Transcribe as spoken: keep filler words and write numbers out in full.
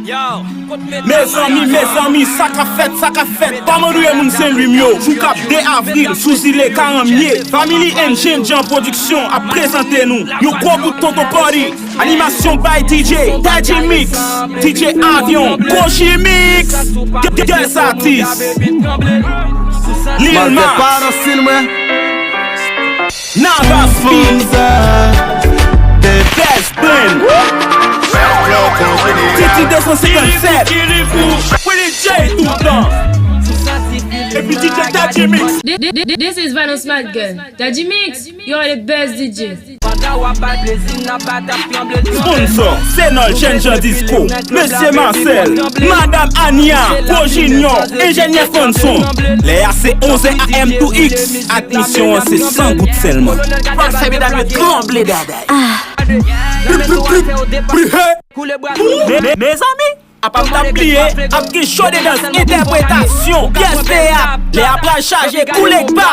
Mezanmi, mezanmi, sa k ap fèt, sa k ap fèt? Kòman nou ye, moun Senlwi m yo? Jou k ap de avril, sou zile Karanmye, Family and Jennjan Production ap prezante nou yon gwo bout tonton party. Animasyon by D J Daddy Mix, D J Avion, Koji Mix, Des Artistes, Lil Max, Navas Beats, Best Brand, Titi de san senkann sèt, Willy J tout tan, epi D J Daddy Mix. This is Vanos Mad Girl. Daddy Mix, you are the best D J. Sponsor, Senòl Jennjan Disco, Mesye Marcel, Madam Ania, Gwo Junior, Enjenyè Fanson. Lè a se onz è A M to X. Admisyon an se san goud sèlman. Pral fè medam yo tranble dada. Me, me, mezanmi, apa m t ap bliye, ap gen show de dans, entèpretasyon, pyès teyat. Lè a pral chaje, koule k pa.